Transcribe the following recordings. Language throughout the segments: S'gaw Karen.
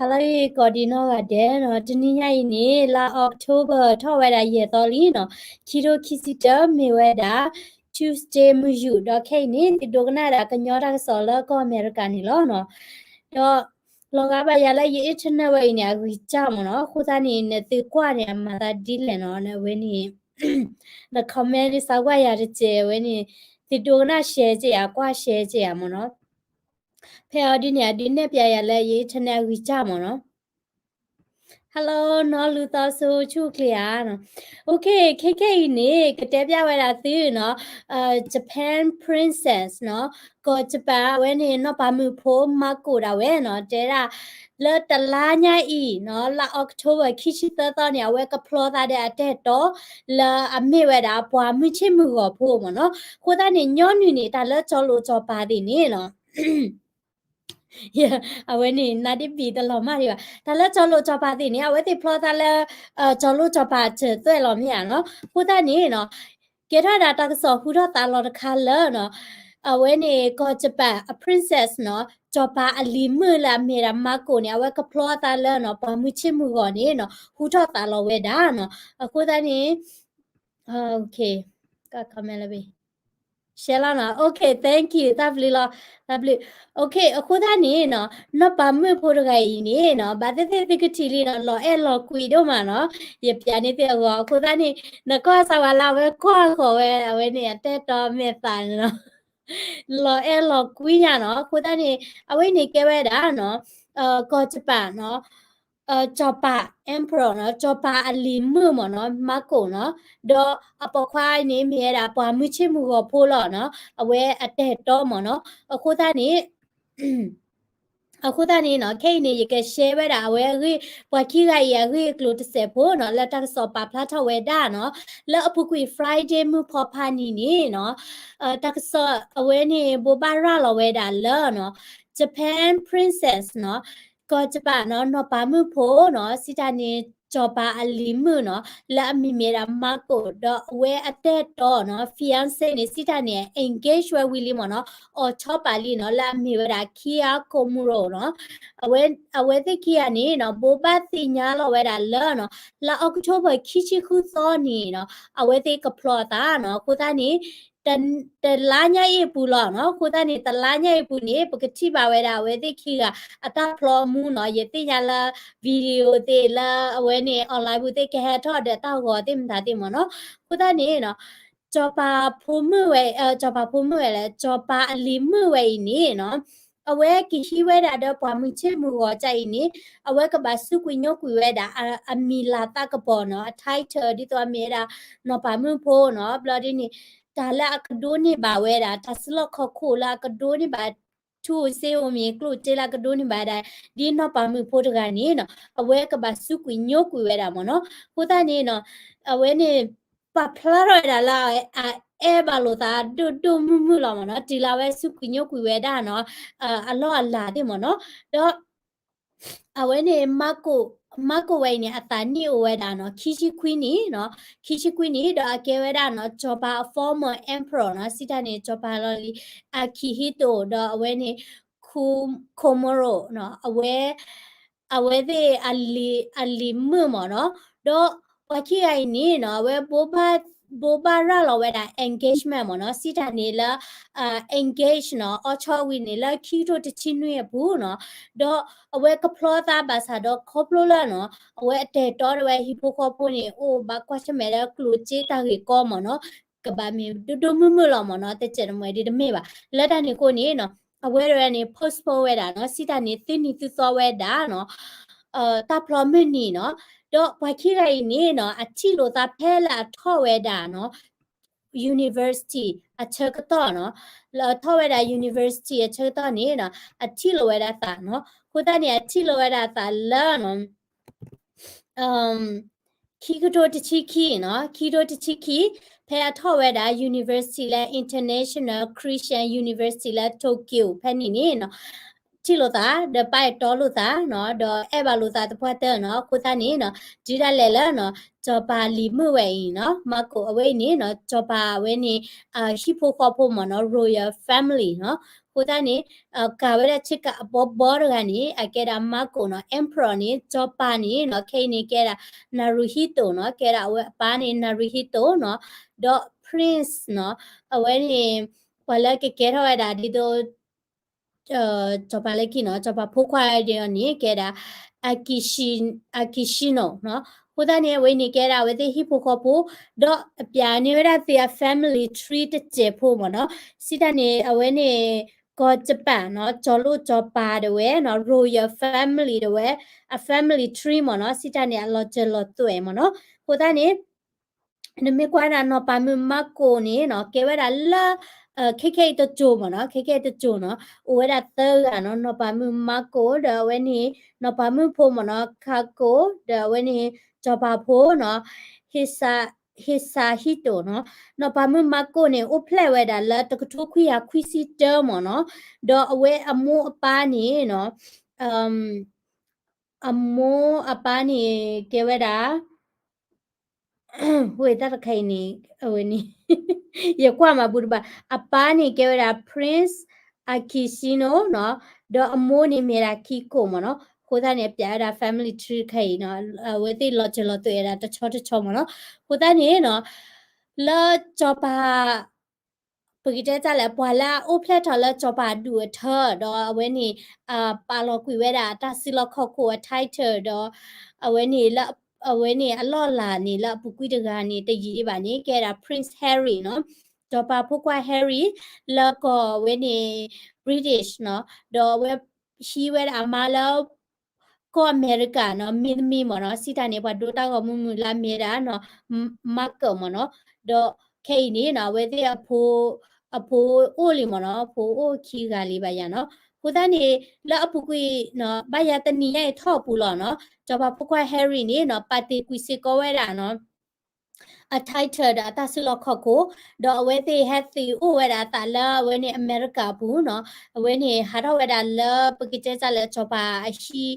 ဟါလၢအဂ့ၤ ကိးဒံနီၢ်ဂၤဒဲးနီၤ, တနံၤညါအံၤန့ၣ် လါ October ထီၣ်ဝဲဒၣ်ယဲၢ်သီလံနီၤ, ခံထိခံဆံတၢ မ့ၢ်ဝဲဒၣ် Tuesday မုၢ်ယူာ် ဒီးခဲအံၤန့ၣ် သုဒိကနၣ်ဒၣ်ကညီတၢ်ကစီၣ်လၢကီၢ်အမဲရကၤန့ၣ်လီၤနီၤ. ဒီးလီၤဂာ်ဘၣ်ယၤလၢယ internet ဝဲအံၤန့ၣ် အဂံၢ်စၢ်မ့ၢ်နီၤ, အဃိသတးန့ၣ် နသုကွၢ်န့ၣ် အမၤသးဒ်လဲၣ်နီၤ, အဝဲန့ၣ် န comment ဒ်စးကွၢ်ယၤတစဲးဝဲန့ၣ်, သုဒိကနၣ် share က့ၤယၤ, ကွၢ် share က့ၤယၤမ့ၢ်နီၤ. ဖဲအံၤဒ်န့ၣ် အဒုးနဲၣ်ပျဲယၤလၢယ internet အဂံၢ်စၢ်မ့ၢ်နီၤ. Hello နီၢ်လူသီဆူ ဆူၣ်ချ့ဧါနီၤ. Okay, ခဲခဲအံၤန့ၣ် ကတဲပျဲဝဲဒၣ်သုနီၤ, Japan Princess နီၤ, ကီၢ် Japan အဝဲန့ၣ် နီၢ်ပၤမုၣ်ဖိ Mako ဒၣ်ဝဲနီၤ, တဲဒၣ် လၢတလါညါအံၤနီၤ, လါ October ခံဆံသၢသီန့ၣ် အဝဲကဖျီသးဒီးအတၢ်အဲၣ်တီလၢအမ့ၢ်ဝဲဒၣ်ပှၤမုၢ်ဆ့ၣ်မုၢ်ဂီၤဖိမ့ၢ်နီၤ. အဃိသတးန့ၣ် ညီနုၢ်န့ၣ် တၢ်လၢကၠီၤလိာ်ကၠီၤပၤသ့ၣ်န့ၣ်နီၤ အဝဲန့ၣ် နါဒ့ဘံၣ်တလီၤမၢ်ဒံးဘၣ်, တၢ်လၢကၠီၤလိာ်ကၠီၤပၤသ့ၣ်န့ၣ် အဝဲသ့ၣ်ဖျီသးလၢ ကၠီၤလိာ်ကၠီၤပၤစၢၤသွဲၣ်လီၤမ့ၢ်ဧါနီၤ. အဃိသတးန့ၣ်နီၤ, ကဲထီၣ်ဒၣ်တၢ်ကစီၣ်ဟူထီၣ်သးလီၤတခါလၢနီၤ, အဝဲန့ၣ် ကီၢ် Japan အ princess နီၤ, ကၠီၤပၤအလံၤမုၣ်လၢအမ့ၢ်ဒၣ် Mako န့ၣ် အဝဲကဖျီသးလၢနီၤ, ပှၤမုၢ်ဆ့ၣ်မုၢ်ဂီၤန့ၣ်နီၤ, ဟူထီၣ်သးလီၤဝဲဒၣ်နီၤ. အဃိသတးန့ၣ် Okay, က comment လၢ share လီၤနီၤ. Okay, thank you, တၢ်ဘျုးလီၤ, တၢ်ဘျုး. Okay, အဃိသတးန့ၣ်နီၤ, နီၢ်ပၤမုၣ်ဖိတဂၤအံၤန့ၣ်နီၤ, ဘၣ်သ့ၣ်သ့ၣ်သုကထံၣ်လံနီၤ, လီၤအဲၣ်လီၤကွံဒိၣ်မးနီၤ, ယပျဲန့ၢ်သုအဂီၤ. အဃိသတးန့ၣ် နကွၢ်စၢ်ဝဲလၢအဝဲကွၢ်ဃီၤဝဲ အဝဲန့ၣ် အတၢ်အဲၣ်တီမဲာ်သးန့ၣ်နီၤ, လီၤအဲၣ်လီၤကွံညါနီၤ. အဃိသတးန့ၣ် အဝဲန့ၣ်ကဲဝဲဒၣ်နီၤ, ကီၢ် Japan နီၤ ကၠီၤပၤ emperor နီၤ, ကၠီၤပၤအလံၤမုၣ်မ့ၢ်နီၤ, Mako နီၤ, ဒီးအပိာ်ခွါန့ၣ်မ့ၢ်ဝဲဒၣ်ပှၤမုၢ်ဆ့ၣ်မုၢ်ဂီၤဖိလီၤနီၤ, အဝဲအတၢ်အဲၣ်တီမ့ၢ်နီၤ. အဃိသတးန့ၣ် အဃိသတးန့ၣ်နီၤ, ခဲအံၤန့ၣ် ယက share ဝဲဒၣ်အဝဲအဂ့ၢ်, ပှၤခံဂၤအံၤအဂ့ၢ်အကျိၤတစဲးဖိနီၤ, လၢတၢ်ကစီၣ်ပာ်ဖျါထီၣ်ဝဲဒၣ်နီၤ, လၢအပူၤကွံာ် Friday မုၢ်ဖီဖါနံၤန့ၣ်နီၤ, တၢ်ကစီၣ်အဝဲန့ၣ် ဘိးဘၣ်ရၤလီၤဝဲဒၣ်လၢနီၤ, Japan Princess နီၤ, ကီၢ် Japan နီၤ, နီၢ်ပၤမုၣ်ဖိနီၤ, စံးတၢ်န့ၣ် ကၠီၤပၤအလံၤမုၣ်နီၤ, လၢအမံၤမ့ၢ်ဒၣ် Mako ဒီးအဝဲအတၢ်အဲၣ်တီနီၤ, fiancé န့ၣ် စံးတၢ်န့ၣ် engage ဝဲဝံၤလံမ့ၢ်နီၤ, အိးထီၣ်ပာ်လံနီၤ, လၢအမ့ၢ်ဝဲဒၣ် Kira Komuro နီၤ. အဝဲ အဝဲသ့ၣ်ခံဂၤန့ၣ်နီၤ, ဘိးဘၣ်သ့ၣ်ညါလီၤဝဲဒၣ်လၢနီၤ, လါ October ခံဆံဃုသီန့ၣ်နီၤ, အဝဲသ့ၣ်ကဖျီသးနီၤ. အဃိသတးန့ၣ် တလါညါအံၤအပူၤလီၤနီၤ. အဃိသတးန့ၣ် တလါညါအံၤအပူၤန့ၣ် ပကထံၣ်ဘၣ်ဝဲဒၣ်အဝဲသ့ၣ်ခံဂၤအတၢ်ဖျီမူနီၤ. ယသ့ၣ်ညါလၢ video သ့ၣ်လၢအဝဲန့ၣ် online ပူၤသ့ၣ်ကဟဲထီၣ်ဒီးတၢ်ဂီၤသ့ၣ်မတၤသ့ၣ်မ့ၢ်နီၤ. အဃိသတးန့ၣ်နီၤ, ကၠီၤပၤဖိမုၣ်ဝဲ, ကၠီၤပၤဖိမုၣ်ဝဲလဲၣ်, ကၠီၤပၤအလံၤမုၣ်ဝဲအံၤန့ၣ်နီၤ, အဝဲကဟံးဝဲဒၣ်ဒီးပှၤမုၢ်ဆ့ၣ်မုၢ်ဂီၤကအံၤန့ၣ်, အဝဲကဘၣ်စူးကွံာ်ညိကွံာ်ဝဲဒၣ် အမံၤလၤသးကပီၤနီၤ, အ title ဒ်သိးအမ့ၢ်ဝဲဒၣ် နီၢ်ပၤမုၣ်ဖိနီၤ. ဘျီဒ်န့ၣ် တၢ်လၢအကဒိးန့ၢ်ဘၣ်ဝဲဒၣ် တၢ်စလီၢ်ခီၣ်ခိၣ်လၢအကဒိးန့ၢ်ဘၣ် ထူၣ်စ့ဧိၤမ့ၢ် ကျိၣ်စ့လၢအကဒိးန့ၢ်ဘၣ်ဒၣ် ဒ်နီၢ်ပၤမုၣ်ဖိတဂၤန့ၣ်နီၤ, အဝဲကဘၣ်စူးကွံာ်ညိကွံာ်ဝဲဒၣ်မ့ၢ်နီၤ. အဃိသတးန့ၣ်နီၤ, အဝဲန့ၣ် ပာ်ဖျါထီၣ်ဝဲဒၣ်လၢ အအဲၣ်ဘၣ်လိာ်သးဒိၣ်ဒိၣ်မုၢ်မုၢ်လီၤမ့ၢ်နီၤ, တုၤလၢအဝဲစူးကွံာ်ညိကွံာ်ဝဲဒၣ်နီၤ, အလီၢ်အလၤသ့ၣ်မ့ၢ်နီၤ. ဒီး အဝဲန့ၣ် Mako, Mako ဝဲအံၤန့ၣ် အသးနံၣ်အိၣ်ဝဲဒၣ်နီၤ, ခံဆံခွံနံၣ်နီၤ, ခံဆံခွံနံၣ် ဒီးအကဲဝဲဒၣ်နီၤ, ကၠီၤပၤအ former emperor နီၤ, စံးတၢ်န့ၣ် ကၠီၤပၤလီၤလံ Akihito ဒီးအဝဲန့ၣ် Komuro နီၤ, အဝဲ အဝဲသ့ၣ်အလံၤ, အလံၤမုၣ်မ့ၢ်နီၤ. ဒီးပှၤခံဂၤအံၤန့ၣ်နီၤ, အဝဲဘိးဘၣ်, ဘိးဘၣ်ရၤလီၤဝဲဒၣ် engagement မ့ၢ်နီၤ, စံးတၢ်န့ၣ်လၢ engage နီၤ, အိးထီၣ်ဝံၤန့ၣ်လၢခံကထိတဆံနွံအပူၤနီၤ. ဒီးအဝဲကဖျီသးဘၣ်ဆၣ်ဒီးခီဖျိလၢနီၤ, အဝဲအတၢ်အဲၣ်တီဒီးဝဲဟံၣ်ဖိဃီဖိန့ၣ် အိၣ်ဘၣ်ကွၢ်ဆၢၣ်မဲာ်လၢကျိၣ်စ့တၢ်ဂ့ၢ်ကီမ့ၢ်နီၤ, ကဘၣ်မ့ၢ်ဒိၣ်ဒိၣ်မုၢ်မုၢ်လီၤမ့ၢ်နီၤ, တစဲးတမှဲးဒ်တမ့ၢ်ဘၣ်. လၢတၢ်န့ၣ်အဃိန့ၣ်နီၤ, အဝဲဒၣ်န့ၣ် postpone ဝဲဒၣ်နီၤ, စံးတၢ်န့ၣ် သုနံၤသုသီဝဲဒၣ်နီၤ, တၢ်ဖျီမုၢ်နံၤနီၤ. ဒီးပှၤခံဂၤအံၤန့ၣ်နီၤ, အထံၣ်လိာ်သးဖဲလၢအထီၣ်ဝဲဒၣ်နီၤ, university အဆၢကတီၢ်နီၤ, လၢအထီၣ်ဝဲဒၣ် university အဆၢကတီၢ်န့ၣ်နီၤ, အထံၣ်လိာ်ဝဲဒၣ်သးနီၤ. အဃိသတးန့ၣ် အထံၣ်လိာ်ဝဲဒၣ်သးလၢ ခံကထိတဆံခံနီၤ, ခံကထိတဆံခံ, ဖဲအထီၣ်ဝဲဒၣ် university လၢ International Christian University လၢ Tokyo ဖဲန့ၣ်န့ၣ်နီၤ, ထံၣ်လိာ်သး ဒီးပာ်အဲၣ်တီလိာ်သးနီၤ ဒီးအဲၣ်ဘၣ်လိာ်သးသပှၢ်တၢၢ်နီၤ. အဃိသတးန့ၣ်နီၤ တုၤဒၣ်လဲာ်လၢနီၤ စီၤပၤလံၤမုၣ်ဝဲအံၤနီၤ Marco အဝဲအံၤန့ၣ်နီၤ စီၤပၤအဝဲန့ၣ် ဟံၣ်ဖိဃီဖိမ့ၢ်နီၤ royal family နီၤ. အဃိသတးန့ၣ် ကၤဝဲဒၣ်ဆ့ကၤအဘီဘီတဂၤန့ၣ် အကဲဒၣ် Marco နီၤ emperor န့ၣ် စီၤပၤန့ၣ်နီၤ ခဲအံၤန့ၣ်ကဲဒၣ် Naruhito နီၤ ကဲဒၣ်အဝဲအပၢ်န့ၣ် Naruhito နီၤ ဒီး prince နီၤ အဝဲန့ၣ် ပှၤလၢကကဲထီၣ်ဝဲဒၣ်ဒ်သိး စီၤပၤလၢခံနီၤ စီၤပၤဖိခွါဒ်အံၤန့ၣ် ကဲဒၣ် Akishino နီၤ. အဃိသတးန့ၣ် အဝဲန့ၣ်ကဲဒၣ်အဝဲသ့ၣ်ဟံၣ်ဖိဃီဖိ ဒီးအပျးန့ၢ်ဝဲဒၣ်သ့ၣ်အ family tree တစဲးဖိမ့ၢ်နီၤ. စံးတၢ်န့ၣ် အဝဲန့ၣ် ကီၢ် Japan နီၤ စီၤလိၣ်စီၤပၤဒၣ်ဝဲနီၤ royal family ဒၣ်ဝဲ အ family tree မ့ၢ်နီၤ စံးတၢ်န့ၣ် အလီၤစၢၤလီၤသွဲၣ်မ့ၢ်နီၤ. အဃိသတးန့ၣ် နမ့ၢ်ကွၢ်ဒၣ်နီၢ်ပၤမုၣ် Marco န့ၣ်နီၤ ကဲဝဲဒၣ်လၢ ခဲခဲအံၤတစိၤမ့ၢ်နီၤ ခဲခဲအံၤတစိၤနီၤ အိၣ်ဝဲဒၣ်သၢဂၤနီၤ နီၢ်ပၤမုၣ် Marco ဒီးအဝဲန့ၣ် နီၢ်ပၤမုၣ်ဖိမ့ၢ်နီၤ Kako ဒီးအဝဲန့ၣ် စီၤပၤဖိနီၤ Hisa- Hisahito နီၤ. နီၢ်ပၤမုၣ် Marco န့ၣ် အိၣ်ဖျဲၣ်ဝဲဒၣ်လၢတကထိခွံကယၤခွံဆံတၢမ့ၢ်နီၤ ဒီးအဝဲအမိၢ်အပၢ်န့ၣ်နီၤ အမိၢ်အပၢ်န့ၣ် ကဲဝဲဒၣ် ဝဲတၢ်တခါအံၤန့ၣ် အဝဲန့ၣ် ယကွၢ်မၤဘူတဘၣ် အပၢ်န့ၣ်ကဲဝဲဒၣ် Prince Akishino နီၤ ဒီးအမိၢ်န့ၣ်မ့ၢ်ဒၣ် Kiko မ့ၢ်နီၤ. အဃိသတးန့ၣ် အပျးဝဲဒၣ် family tree တခါအံၤနီၤ အဝဲသ့ၣ်လီၤစၢၤလီၤသွဲၣ်ဝဲဒၣ်တဆီတဆီမ့ၢ်နီၤ. အဃိသတးန့ၣ်နီၤ လၢစီၤပၤ ပကတဲတၢ်လဲၣ် ပှၤလၢအအိၣ်ဖျဲၣ်ထီၣ်လၢစီၤပၤအဒူၣ်အထၢ ဒီးအဝဲန့ၣ် ပာ်လီၤကွံာ်ဝဲဒၣ်အတၢ်စုလီၢ်ခီၣ်ခိၣ်အ title ဒီး အဝဲန့ၣ်လၢ အဝဲန့ၣ်အလီၢ်လၤန့ၣ် လၢအပူၤကွံာ်တဂၤန့ၣ် တယံာ်ဒံးဘၣ်န့ၣ် ကဲဒၣ် Prince Harry နီၤ စီၤပၤဖိခွါ Harry လၢကီၢ်အဝဲန့ၣ် British နီၤ ဒီးအဝဲဟံးဝဲဒၣ်အမါလၢ ကီၢ်အမဲရကၤနီၤ မင်းသမီးမ့ၢ်နီၤ စံးတၢ်န့ၣ် ပှၤဒိတၢ်ဂီၤမုၢ်မုၢ်လၢအမ့ၢ်ဒၣ်နီၤ Markle မ့ၢ်နီၤ ဒီးခဲအံၤန့ၣ်နီၤ အဝဲသ့ၣ်အဖိ အဖိအိၣ်လံမ့ၢ်နီၤ အဖိအိၣ်ခံဂၤလံဘၣ်ယၤနီၤ အဃိသတးန့ၣ် လၢအပူၤကွံာ်နီၤ ဘၣ်ယၤတနံၤညါအံၤထီၣ်အပူၤလီၤနီၤ စီၤပၤဖိခွါ Harry န့ၣ်နီၤ ပာ်တ့ၢ်ကွံာ်စ့ၢ်ကီးဝဲဒၣ်နီၤ အ title ဒီးအတၢ်စုလီၢ်ခီၣ်ခိၣ် ဒီးအဝဲသ့ၣ်ဟဲသ့ၣ်အိၣ်ဝဲဒၣ်အသးလၢအဝဲန့ၣ်အမဲရကၤအပူၤနီၤ အဝဲန့ၣ်ဟးထီၣ်ဝဲဒၣ်လၢပကတဲတၢ်လၢစီၤပၤအဟံၣ်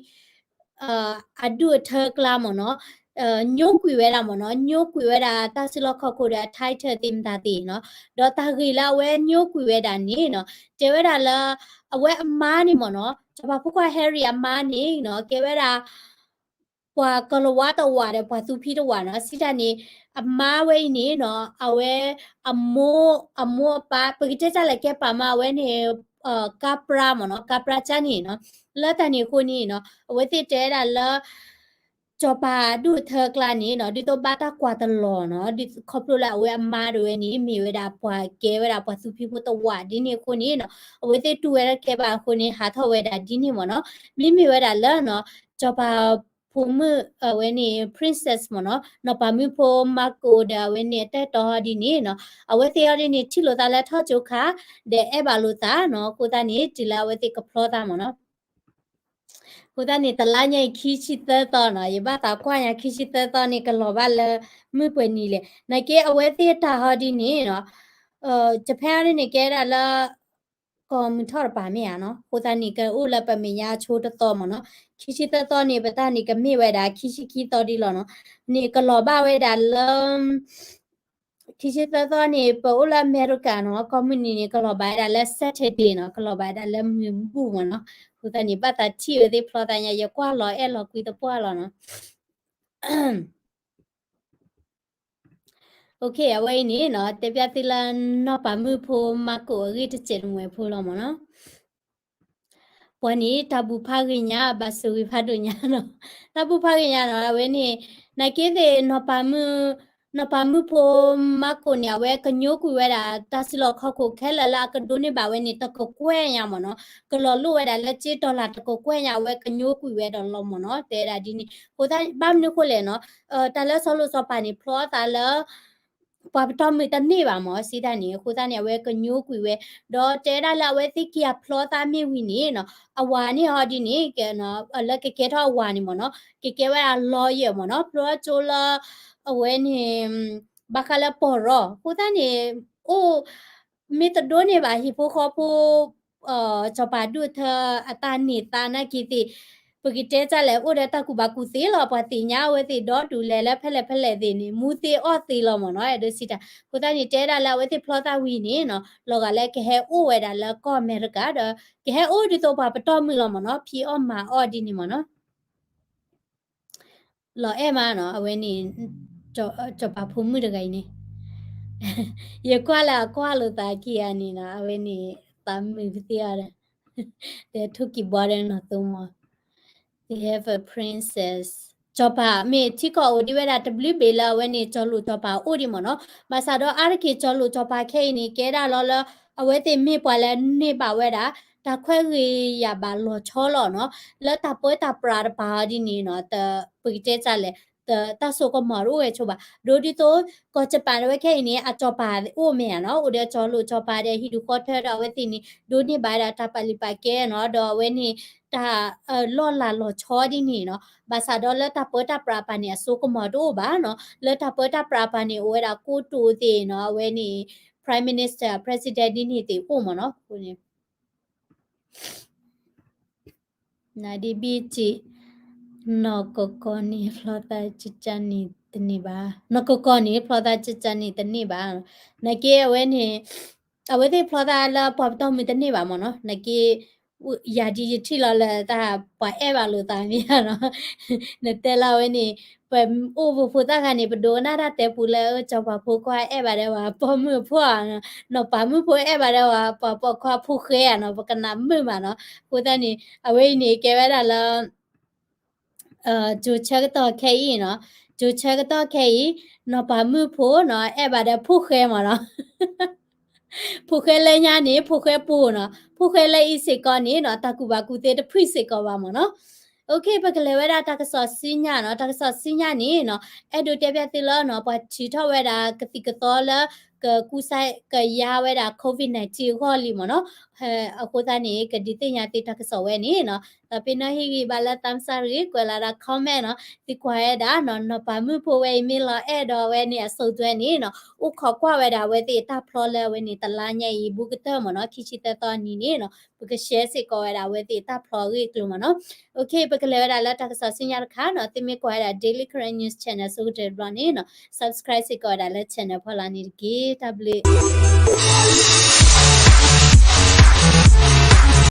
အဒူၣ်အထၢကျါမ့ၢ်နီၤ ညိကွံာ်ဝဲဒၣ်မ့ၢ်နီၤ ညိကွံာ်ဝဲဒၣ်တၢ်စုလီၢ်ခီၣ်ခိၣ်ဒီးအ title သ့ၣ်မတၤသ့ၣ်နီၤ ဒီးတၢ်ဂ့ၢ်လၢအဝဲညိကွံာ်ဝဲဒၣ်န့ၣ်နီၤ တဲဝဲဒၣ်လၢ အဝဲအမါန့ၣ်မ့ၢ်နီၤ စီၤပၤဖိခွါ Harry အမါန့ၣ်နီၤ ကဲဝဲဒၣ် ပှၤကီၤလၤဝါတဝးဒီးပှၤသူဖံတဝးနီၤ စံးတၢ်န့ၣ် အမါဝဲအံၤန့ၣ်နီၤ အဝဲ အမိၢ် အမိၢ်အပၢ် ပကတဲတၢ်လၢကဲပာ်မးအဝဲန့ၣ် ကါပြါမ့ၢ်နီၤ ကါပြါကၢ်န့ၣ်နီၤ လၢတၢ်န့ၣ်အဃိန့ၣ်နီၤ အဝဲသ့ၣ်တဲဝဲဒၣ်လၢ စီၤပၤဒူၣ်အထၢကျါန့ၣ်နီၤ ဒ်သိးဘၣ်တၢ်ကွၢ်တလီၤနီၤ ဒ်ခီဖျိလၢအဝဲအမါတဝဲန့ၣ် မ့ၢ်ဝဲဒၣ်ပှၤကဲဝဲဒၣ်ပှၤသူဖံဖိတဝးဒ်န့ၣ်အဃိန့ၣ်နီၤ အဝဲသ့ၣ်တူၢ်ဝဲဒၣ်ကဲဘၣ်အဃိန့ၣ် ဟးထီၣ်ဝဲဒၣ်ဒ်န့ၣ်မ့ၢ်နီၤ မ့မ့ၢ်ဝဲဒၣ်လၢနီၤ စီၤပၤဖိမုၣ်အဝဲန့ၣ် princess မ့ၢ်နီၤ နီၢ်ပၤမုၣ်ဖိ Markle ဒီးအဝဲန့ၣ်အတၢ်အဲၣ်တီဟီဒ်န့ၣ်နီၤ အဝဲသ့ၣ်ဟီဒ်န့ၣ် ထံၣ်လိာ်သးလၢထီၣ်ကၠိခါ ဒီးအဲၣ်ဘၣ်လိာ်သးနီၤ အဃိသတးန့ၣ် တုၤလၢအဝဲသ့ၣ်ကဖျီသးမ့ၢ်နီၤ အဃိသတးန့ၣ် တလါညါအံၤခံဆံသၢသီနီၤ ယဘၣ်သးကွၢ်ညါခံဆံသၢသီန့ၣ် ကလီၤဘၣ်လၢမုၢ်ပှဲၤနံၤလဲၣ် နာ်က့အဝဲသ့ၣ်တၢ်ဟီဒ်န့ၣ်နီၤ Japan န့ၣ်ကဲဒၣ်လၢ ကီၢ်မုၢ်ထီၣ်တပၤမ့ၢ်ဧါနီၤ အဃိသတးန့ၣ် ကအိၣ်လၢပမဲာ်ညါအဆိတသီမ့ၢ်နီၤ ခံဆံသၢသီန့ၣ် ပတၢ်န့ၣ်ကမ့ၢ်ဝဲဒၣ် ခံဆံခံသီဒ်လီၤနီၤ န့ၣ်ကလီၤဘၣ်ဝဲဒၣ်လၢ ခံဆံသၢသီန့ၣ် ပအိၣ်လၢအမဲရကၤနီၤ ကီၢ်မုၢ်နံၤန့ၣ် ကလီၤဘၣ်ဝဲဒၣ်လၢ Saturday နီၤ ကလီၤဘၣ်ဝဲဒၣ်လၢမုၢ်ဘူၣ်မ့ၢ်နီၤ အဃိသတးန့ၣ် ဘၣ်သးထံၣ်ဝဲသ့ၣ်ဖျီသးညါ ယကွၢ်လီၤအဲၣ်လီၤကွံသပှၢ်လီၤနီၤ OK အဝဲအံၤန့ၣ်နီၤ တဲပျးသုလၢနီၢ်ပၤမုၣ်ဖိ Markle အဂ့ၢ်တစဲးတမှဲၤဖိလီၤမ့ၢ်နီၤ ပှၤန့ၣ် တၢ်ဘူၣ်ဖးဂ့ၤညါ ဘၣ်ဆိၣ်ဂ့ၤဖးဒိၣ်ညါနီၤ တၢ်ဘူၣ်ဖးဂ့ၤညါနီၤ အဝဲန့ၣ် နာ်က့သ့ၣ် နီၢ်ပၤမုၣ်ဖိ Markle န့ၣ် အဝဲကညိကွံာ်ဝဲဒၣ် တၢ်စုလီၢ်ခီၣ်ခိၣ်ခဲလၢာ်လၢအကဒိးန့ၢ်ဘၣ်ဝဲန့ၣ် တကကွဲၢ်ညါမ့ၢ်နီၤ ကလီၤလိၣ်ဝဲဒၣ်လၢကၠ့တီၢ်လၢ်တကကွဲၢ်ညါ အဝဲကညိကွံာ်ဝဲဒီးလီၤမ့ၢ်နီၤ တဲဝဲဒၣ်ဒ်န့ၣ် အဃိသတး ဘၣ်မနုၤအဃိလဲၣ်နီၤ တၢ်လၢစီၤလိၣ်စီၤပၤန့ၣ် ဖျီသးလၢ ပှၤပတီၢ်မုၢ်တန့ၢ်ဘၣ်မ့ၢ် စံးတၢ်န့ၣ် အဃိသတးန့ၣ် အဝဲကညိကွံာ်ဝဲ ဒီးတဲဒၣ်လၢအဝဲသ့ၣ်ခံဂၤဖျီသးမ့ၢ်ဝံၤန့ၣ်နီၤ အဝၤန့ၣ်ဟီဒ်န့ၣ် လၢကကဲထီၣ်အဝၤန့ၣ်မ့ၢ်နီၤ ကကဲဝဲဒၣ် lawyer မ့ၢ်နီၤ ဖျီကၠိလၢ အဝဲန့ၣ် ဘၣ်ဃးလၢပီၢ်ရီ အဃိသတးန့ၣ် အိၣ် မ့ၢ်တဒိးန့ၢ်ဘၣ်ဟံၣ်ဖိဃီဖိ စီၤပၤဒိၣ်ထၢအတၢ်န့ၢ်သါနာ်က့သ့ၣ် ပကတဲတၢ်လဲၣ် အိၣ်ဒီးတၢ်ကူၣ်ဘၣ်ကူၣ်သ့လီၤ. ပှၤသ့ၣ်ညါအဝဲသ့ၣ်ဒီဒူၣ်လဲၤလၢဖဲလဲၣ်ဖဲလဲၣ်သ့ၣ်န့ၣ် မူသ့အီၣ်သ့လီၤမ့ၢ်နီၤ အဲၣ်ဒိးစံးတၢ်. အဃိသတးန့ၣ် တဲဒၣ်လၢအဝဲသ့ၣ်ဖျီသးဝံၤန့ၣ်နီၤ လီၤဂာ်လၢကဟဲအိၣ်ဝဲဒၣ်လၢကီၢ်အမဲရကၤဒီး ကဟဲအိၣ်ဒ်သိးပှၤပတီၢ်မုၢ်လီၤမ့ၢ်နီၤ ဖံးအီၣ်မၤအီၣ်ဒ်န့ၣ်မ့ၢ်နီၤ လီၤအဲၣ်မးနီၤ အဝဲန့ၣ် စီၤပၤဖိမုၣ်တဂၤအံၤန့ၣ် ယကွၢ်လၢအကွၢ်လိာ်သးခံဂၤန့ၣ်နီၤ အဝဲန့ၣ် သးမုာ်ပသ့အီၤဒီး ဒီးထိၣ်ကံၤဘီဒီးနီၢ်သိမီၤ They have a princess စီၤပၤ မ့ၢ်ထံကီၢ်အိၣ်ဒံးဝဲဒၣ်တဘျုးဘ့ၣ်လၢအဝဲန့ၣ် စီၤလိာ်စီၤပၤအိၣ်ဒံးမ့ၢ်နီၤ. ဘၣ်ဆၣ်ဒီးအါတက့ၢ်စီၤလိာ်စီၤပၤခဲအံၤန့ၣ် ကဲဒၣ်လီၤလၢ အဝဲသ့ၣ်မ့ၢ်ပှၤလၢန့ၢ်ဘၣ်ဝဲဒၣ် တၢ်ခွဲးဂ့ၤယာ်ဘၣ်လီၤဆီလီၤနီၤ လၢတၢ်ပၢတၢ်ပြးတပၤအီၤဒ်န့ၣ်နီၤ ပကတဲတၢ်လဲၣ် တၢ်စိကမီၤတအိၣ်ဝဲဆိဘၣ်. ဒ်သိး ကီၢ်ကၠပၣ်ဝဲခဲအံၤန့ၣ် အစီၤပၤအိၣ်မ့ၢ်ဧါနီၤ အိၣ်ဒီးစီၤလိာ်စီၤပၤဒီးဟံၣ်ဒူၣ်ဃီထၢဒီးအဝဲသ့ၣ်န့ၣ် ဒိးန့ၢ်ဘၣ်ဝဲဒၣ်တၢ်ပာ်လုၢ်ပာ်ကဲနီၤ ဒီးအဝဲန့ၣ် တၢ်လီၢ်လၤလီၤဆီဒ်န့ၣ်နီၤ. ဘၣ်ဆၣ်ဒီးလၢတၢ်ပၢတၢ်ပြးတပၤန့ၣ် အစိကမီၤတအိၣ်ဘၣ်နီၤ. လၢတၢ်ပၢတၢ်ပြးတပၤန့ၣ် အိၣ်ဝဲဒၣ်ကိတိာ်သ့ၣ်နီၤ အဝဲန့ၣ် Prime Minister President ဒ်န့ၣ်သ့ၣ်အိၣ်မ့ၢ်နီၤ အဃိန့ၣ် နဒဘတ နီၢ်ကီၢ်ကီၢ်န့ၣ်ဖျီသးကကန့ၣ်တန့ၢ်ဘၣ်. နီၢ်ကီၢ်ကီၢ်န့ၣ်ဖျီသးကကန့ၣ်တန့ၢ်ဘၣ်. နာ်က့အဝဲန့ၣ် အဝဲသ့ၣ်ဖျီသးလၢပှၤပတီၢ်မုၢ်တန့ၢ်ဘၣ်မ့ၢ်နီၤ. နာ်က့ ယၤဒ်ယထံၣ်လီၤလၢတၢ်ပှၤအဲၣ်ဘၣ်လိာ်သးမ့ၢ်နီၤ. နတဲလၢအဝဲန့ၣ် ပအိၣ်ပဖိသၣ်ဂၤန့ၣ် ပဒိကနၣ်တၢ်တဲပူၤလၢ စီၤပၤဖိခွါအဲၣ်ဘၣ်ဒီးပှၤပိာ်မုၣ်အဖိဧါ, နီၢ်ပၤမုၣ်ဖိအဲၣ်ဘၣ်ဒီးပှၤပိာ်ခွါဖိဃဲဧါနီၤ, ပကနၣ်မုာ်မးနီၤ. အဃိသတးန့ၣ် အဝဲအံၤန့ၣ် ကဲဝဲဒၣ်လၢ ကၠိဆၢကတီၢ်ခဲအံၤနီၤ, ကၠိဆၢကတီၢ်ခဲအံၤ နီၢ်ပၤမုၣ်ဖိနီၤ အဲၣ်ဘၣ်ဒီးဖိဃဲမ့ၢ်နီၤ. ဖိဃဲလၢညါန့ၣ် ဖိဃဲပူၤနီၤ, ဖိဃဲလၢအံၤစ့ၢ်ကီးန့ၣ်နီၤ တၢ်ကူၣ်ဘၣ်ကူၣ်သ့တဖုၣ်စ့ၢ်ကီးဘၣ်မ့ၢ်နီၤ. အိၣ်ခ့ ပကလဲၤဝဲဒၣ်တၢ်ကစီၣ်ဆူညါနီၤ, တၢ်ကစီၣ်ဆူညါန့ၣ်နီၤ အဲၣ်ဒိးတဲဘၣ်သုလၢနီၤ ပှၤထုးထီၣ်ဝဲဒၣ်ကသံၣ်ကသီလၢ ကကူစါကယါဝဲဒၣ် COVID nineteen အဂီၢ်လံမ့ၢ်နီၤ. အဃိသတးန့ၣ် ကဒုးသ့ၣ်ညါသုတၢ်ကစီၣ်ဝဲန့ၣ်နီၤ, ဒီးဖဲနီၣ်ဟ့ၣ်ဂံၢ်ဘါလၢ သးစၢ်ရ့ ကွဲးလီၤဒၣ် comment နီၤ, သုကွၢ်ဝဲဒၣ်နီၤ နီၢ်ပၤမုၣ်ဖိဝဲအံၤမ့ၢ်လီၤအဲၣ်ဒီးအဝဲန့ၣ်အစိၣ်ဒၢန့ၣ်နီၤ အိၣ်ခိးကွၢ်ဝဲဒၣ်အဝဲသ့ၣ်တၢ်ဖျီလၢအဝဲန့ၣ် တလါညါအံၤ ဘူးကတၢၢ်မ့ၢ်နီၤ ခံဆံသၢသီနံၤန့ၣ်နီၤ ပက share စ့ၢ်ကီးဝဲဒၣ်အဝဲသ့ၣ်တၢ်ဖျီအဂ့ၢ်အကျိၤမ့ၢ်နီၤ. အိၣ်ခ့ ပကလဲၤဝဲဒၣ်လၢတၢ်ကစီၣ်ဆူညါတခါနီၤ, သုမ့ၢ်ကွၢ်ဝဲဒၣ် Daily Karen News Channel ဆိကတၢၢ်တဘျီန့ၣ်နီၤ subscribe စ့ၢ်ကီးဝဲဒၣ်လၢ channel ဖီလာ်န့ၣ်တက့ၢ်. တၢ်ဘျုး